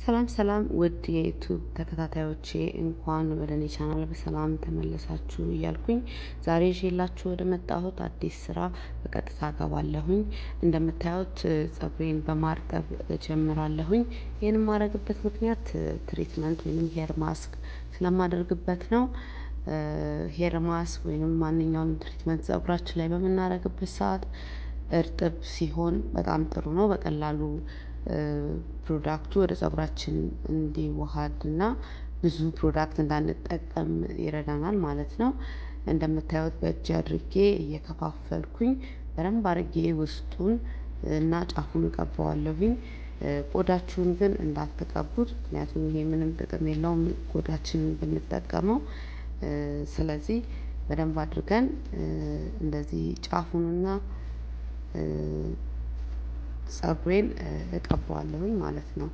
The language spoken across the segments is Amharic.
ሰላም ሰላም ውድ የ YouTube ተከታታዮቼ፣ እንኳን ወደ እኔ ቻናል በሰላም ተመለሳችሁ እያልኩኝ ዛሬ ይዤላችሁ ወደ መጣሁት አዲስ ስራ በቀጥታ እገባለሁኝ። እንደምታዩት ፀጉሬን በማርጠብ እጀምራለሁኝ። ይህን የማደርግበት ምክንያት treatment ወይም hair mask ስለማደርግበት ነው። Hair mask ወይም ማንኛውም treatment ፀጉራችን ላይ በምናደርግበት ሰዓት እርጥብ ሲሆን በጣም ጥሩ ነው። በቀላሉ product ኡ ወደ ፀጉራችን እንዲዋሃድ እና ብዙ product እንዳንጠቀም ይረዳናል ማለት ነው። እንደምታዩት በእጅ አድርጌ እየከፋፈልኩኝ በደንብ አድርጌ ውስጡን እና ጫፉን እቀባዋለሁኝ። ቆዳችሁን ግን እንዳትቀቡት፣ ምክንያቱም ይሄ ምንም ጥቅም የለውም ቆዳችንን ብንጠቀመው። ስለዚህ በደንብ አድርገን እንደዚህ ጫፉንና ፀጉሬን እቀባዋለሁኝ ማለት ነው።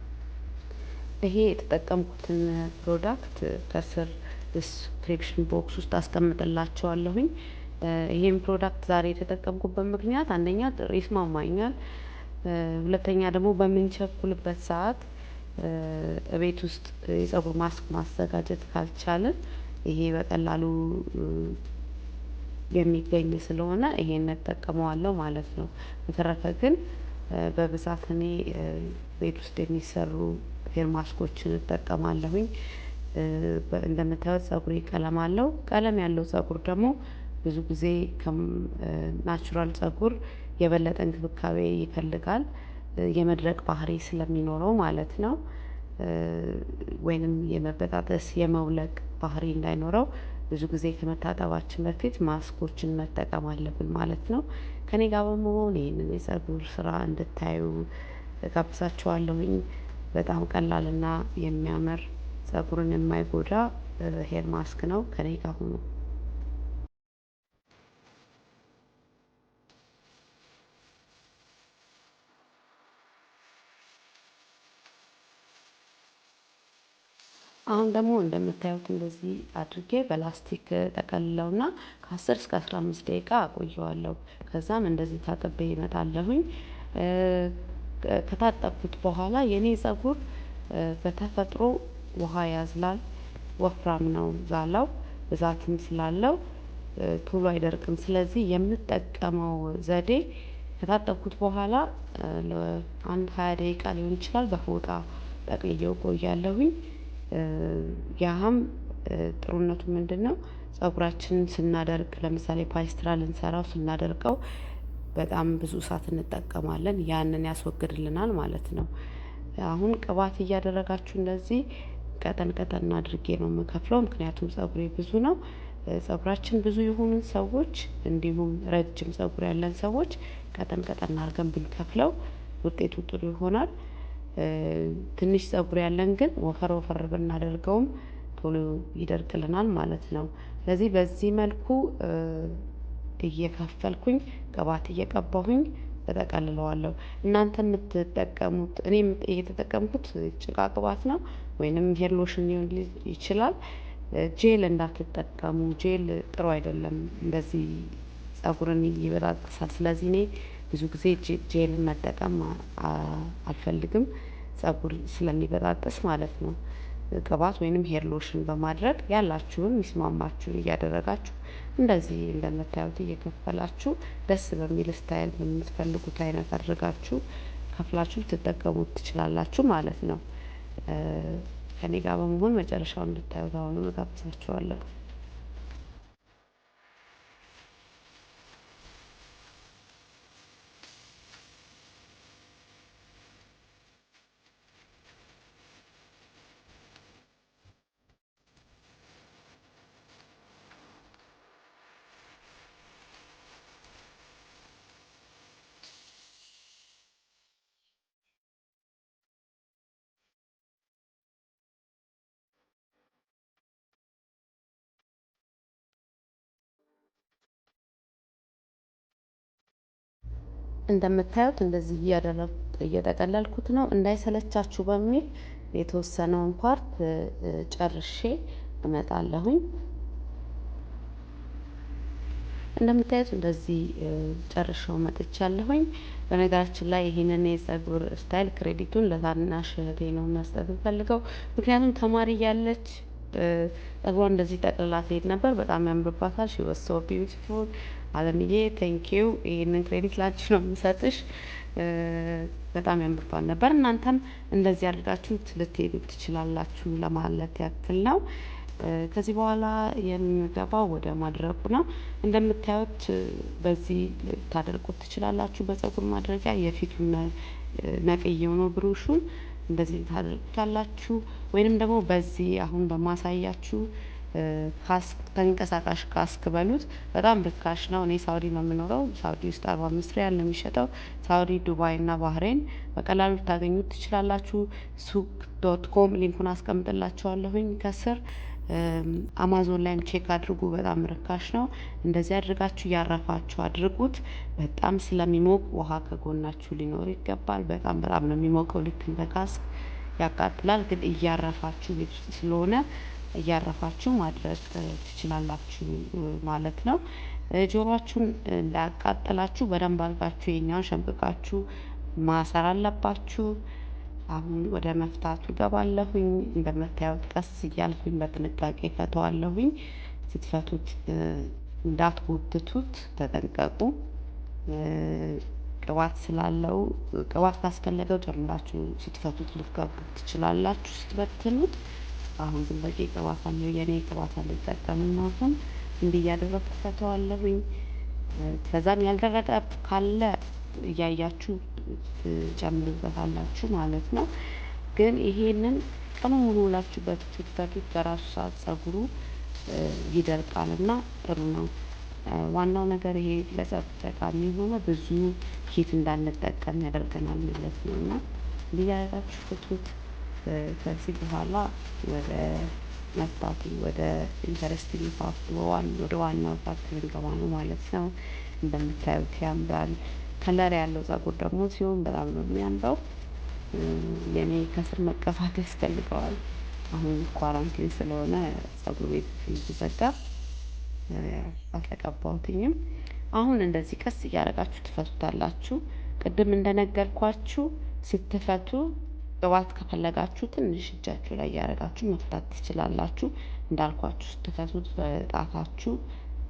ይሄ የተጠቀምኩትን product ከስር description box ውስጥ አስቀምጥላችኋለሁኝ። ይሄን product ዛሬ የተጠቀምኩበት ምክንያት አንደኛ ይስማማኛል፣ ሁለተኛ ደግሞ በምንቸኩልበት ሰዓት እቤት ውስጥ የፀጉር ማስክ ማዘጋጀት ካልቻልን ይሄ በቀላሉ የሚገኝ ስለሆነ ይሄን እጠቀመዋለሁ ማለት ነው። በተረፈ ግን በብዛት እኔ ቤት ውስጥ የሚሰሩ hair mask ኦችን እጠቀማለሁኝ። እንደምታዩት ፀጉሬ ቀለም አለው። ቀለም ያለው ፀጉር ደግሞ ብዙ ጊዜ ከ natural ፀጉር የበለጠ እንክብካቤ ይፈልጋል። የመድረቅ ባህሪ ስለሚኖረው ማለት ነው። ወይንም የመበጣጠስ፣ የመውለቅ ባህሪ እንዳይኖረው ብዙ ጊዜ ከመታጠባችን በፊት ማስኮችን መጠቀም አለብን ማለት ነው። ከኔ ጋር በመሆን ይህንን የፀጉር ስራ እንድታዩ እጋብዛችኋለሁኝ። በጣም ቀላልና የሚያምር፣ ፀጉርን የማይጎዳ hair mask ነው። ከኔ ጋር ሁኑ። አሁን ደግሞ እንደምታዩት እንደዚህ አድርጌ በላስቲክ ጠቀልለውና ከ10 እስከ 15 ደቂቃ አቆየዋለሁ። ከዛም እንደዚህ ታጥቤ እመጣለሁኝ። ከታጠብኩት በኋላ የኔ ፀጉር በተፈጥሮ ውሃ ያዝላል፣ ወፍራም ነው ዛላው፣ ብዛትም ስላለው ቶሎ አይደርቅም። ስለዚህ የምጠቀመው ዘዴ ከታጠብኩት በኋላ ለአንድ 20 ደቂቃ ሊሆን ይችላል በፎጣ ጠቅልዬው እቆያለሁኝ። ያም ጥሩነቱ ምንድነው? ፀጉራችንን ስናደርቅ፣ ለምሳሌ ፓይስትራ ልንሰራው ስናደርቀው በጣም ብዙ እሳት እንጠቀማለን፣ ያንን ያስወግድልናል ማለት ነው። አሁን ቅባት እያደረጋችሁ እንደዚህ ቀጠን ቀጠን አድርጌ ነው የምከፍለው፣ ምክንያቱም ፀጉሬ ብዙ ነው። ፀጉራችን ብዙ የሆኑን ሰዎች እንዲሁም ረጅም ፀጉር ያለን ሰዎች ቀጠን ቀጠን አድርገን ብንከፍለው ውጤቱ ጥሩ ይሆናል። ትንሽ ፀጉር ያለን ግን ወፈር ወፈር ብናደርገውም ቶሎ ይደርቅልናል ማለት ነው። ስለዚህ በዚህ መልኩ እየከፈልኩኝ ቅባት እየቀባሁኝ እጠቀልለዋለሁ። እናንተ የምትጠቀሙት፣ እኔ እየተጠቀምኩት ጭቃ ቅባት ነው ወይንም hair lotion ሊሆን ይችላል። ጄል እንዳትጠቀሙ፣ ጄል ጥሩ አይደለም፣ እንደዚህ ፀጉርን ይበጣጥሳል። ስለዚህ እኔ ብዙ ጊዜ ጄልን መጠቀም አልፈልግም፣ ፀጉር ስለሚበጣጥስ ማለት ነው። ቅባት ወይንም hair lotion በማድረግ ያላችሁን የሚስማማችሁን እያደረጋችሁ እንደዚህ እንደምታዩት እየከፈላችሁ ደስ በሚል style በምትፈልጉት አይነት አድርጋችሁ ከፍላችሁ ልትጠቀሙት ትችላላችሁ ማለት ነው። ከኔ ጋር በመሆን መጨረሻውን እንድታዩት አሁንም እጋብዛችኋለሁ። እንደምታዩት እንደዚህ እያደረኩ እየጠቀለልኩት ነው። እንዳይሰለቻችሁ በሚል የተወሰነውን part ጨርሼ እመጣለሁኝ። እንደምታዩት እንደዚህ ጨርሼው መጥቻለሁኝ። በነገራችን ላይ ይህንን የፀጉር style credit ኡን ለታናሽ እህቴ ነው መስጠት የምፈልገው። ምክንያቱም ተማሪ እያለች ፀጉሯን እንደዚህ ጠቅልላ ትሄድ ነበር። በጣም ያምርባታል። She was so beautiful። አለምዬ thank you። ይህንን credit ላንቺ ነው የምሰጥሽ። በጣም ያምርባት ነበር። እናንተም እንደዚህ አድርጋችሁ ልትሄዱ ትችላላችሁ ለማለት ያክል ነው። ከዚህ በኋላ የምገባው ወደ ማድረቁ ነው። እንደምታዩት በዚህ ልታደርቁት ትችላላችሁ። በፀጉር ማድረቂያ የፊቱን ነቅዬው ነው ብሩሹን እንደዚህ ታደርጉታላችሁ። ወይንም ደግሞ በዚህ አሁን በማሳያችሁ ካስክ፣ ተንቀሳቃሽ ካስክ በሉት፣ በጣም ርካሽ ነው። እኔ ሳውዲ ነው የምኖረው። ሳውዲ ውስጥ 45 ሪያል ነው የሚሸጠው። ሳውዲ፣ ዱባይ እና ባህሬን በቀላሉ ልታገኙት ትችላላችሁ። souq.com link ኡን አስቀምጥላችኋለሁኝ ከስር። አማዞን ላይም check አድርጉ። በጣም ርካሽ ነው። እንደዚህ አድርጋችሁ እያረፋችሁ አድርጉት። በጣም ስለሚሞቅ ውሃ ከጎናችሁ ሊኖር ይገባል። በጣም በጣም ነው የሚሞቀው። ልክ እንደ ካስክ ያቃጥላል። ግን እያረፋችሁ፣ ቤት ውስጥ ስለሆነ እያረፋችሁ ማድረግ ትችላላችሁ ማለት ነው። ጆሮአችሁን እንዳያቃጥላችሁ በደንብ አድርጋችሁ የኛውን ሸምቅቃችሁ ማሰር አለባችሁ። አሁን ወደ መፍታቱ ገባለሁኝ። እንደምታዩት ቀስ እያልኩኝ በጥንቃቄ ፈተዋለሁኝ። ስትፈቱት እንዳትጎትቱት ተጠንቀቁ። ቅባት ስላለው ቅባት ካስፈለገው ጨምራችሁ ስትፈቱት ልትቀቡት ትችላላችሁ ስትበትኑት። አሁን ግን በቂ ቅባት አለው። የኔ ቅባት አልጠቀምም። አሁን እንዲህ እያደረኩ ፈተዋለሁኝ። ከዛም ያልደረቀ ካለ እያያችሁ ትጨምሩበታላችሁ ማለት ነው። ግን ይሄንን ቀኑን ሙሉ ውላችሁበት ስትፈቱት በራሱ ሰዓት ፀጉሩ ይደርቃል እና ጥሩ ነው። ዋናው ነገር ይሄ ለፀጉር ጠቃሚ የሆነ ብዙ heat እንዳንጠቀም ያደርገናል ማለት ነው። እና እንዲህ እያደረጋችሁ ፍቱት። ከዚህ በኋላ ወደ መፍታቱ፣ ወደ interesting part፣ ወደ ዋናው part ልንገባ ነው ማለት ነው። እንደምታዩት ያምራል። Color ያለው ፀጉር ደግሞ ሲሆን በጣም ነው የሚያምረው። የኔ ከስር መቀባት ያስፈልገዋል። አሁን quarantine ስለሆነ ፀጉር ቤት ስለተዘጋ አልተቀባሁትኝም። አሁን እንደዚህ ቀስ እያደረጋችሁ ትፈቱታላችሁ። ቅድም እንደነገርኳችሁ ስትፈቱ ቅባት ከፈለጋችሁ ትንሽ እጃችሁ ላይ እያደረጋችሁ መፍታት ትችላላችሁ። እንዳልኳችሁ ስትፈቱት በጣታችሁ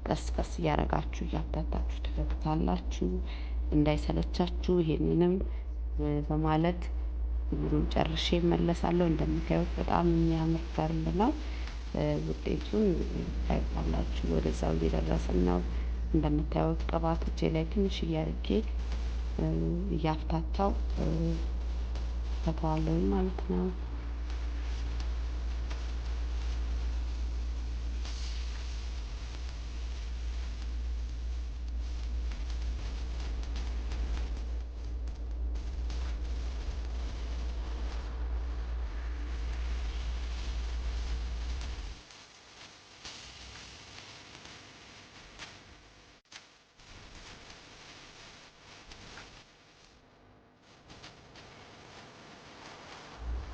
ቀስ ቀስ እያደረጋችሁ እያፍታታችሁ ትፈቱታላችሁ። እንዳይሰለቻችሁ ይሄንንም በማለት ሁሉንም ጨርሼ እመለሳለሁ። እንደምታዩት በጣም የሚያምር curl ነው። ውጤቱን ታዩታላችሁ። ወደዛው እየደረስን ነው። እንደምታዩት ቅባት እጄ ላይ ትንሽ እያርጌ እያፍታታው ፈተዋለሁኝ ማለት ነው።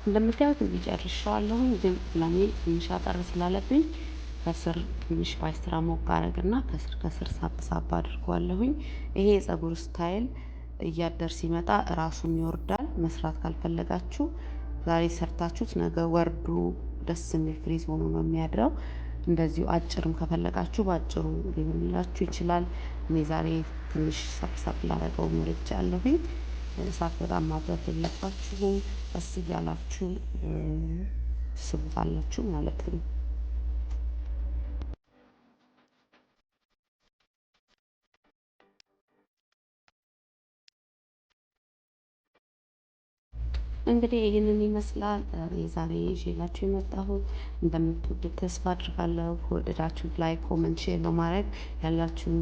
እንደምታዩት እንዲህ ጨርሼዋለሁኝ። ግን ለኔ ትንሽ አጠር ስላለብኝ ከስር ትንሽ ፓስትራ ሞቅ አረግና ከስር ከስር ሳብ ሳብ አድርገዋለሁኝ። ይሄ የፀጉር style እያደር ሲመጣ ራሱን ይወርዳል። መስራት ካልፈለጋችሁ ዛሬ ሰርታችሁት ነገ ወርዱ ደስ የሚል frizz ሆኖ ነው የሚያድረው። እንደዚሁ አጭርም ከፈለጋችሁ በአጭሩ ሊሆንላችሁ ይችላል። እኔ ዛሬ ትንሽ ሳብ ሳብ ላደርገው መርጫለሁኝ። እሳት በጣም ማብዛት የለባችሁም። ቀስ እያላችሁ ትስቡታላችሁ ማለት ነው። እንግዲህ ይህንን ይመስላል የዛሬ ይዤላችሁ የመጣሁት። እንደምትወዱት ተስፋ አድርጋለሁ። ከወደዳችሁት like፣ comment፣ share በማድረግ ያላችሁን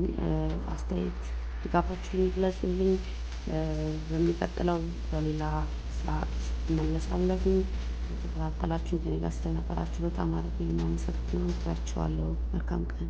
አስተያየት ድጋፋችሁን ግለጹልኝ። በሚቀጥለው በሌላ ስራ እመለሳለሁ። የተከታተላችሁ ከኔ ጋር ስለነበራችሁ በጣም አድርጌ የማመሰግነው። እወዳችኋለሁ። መልካም ቀን።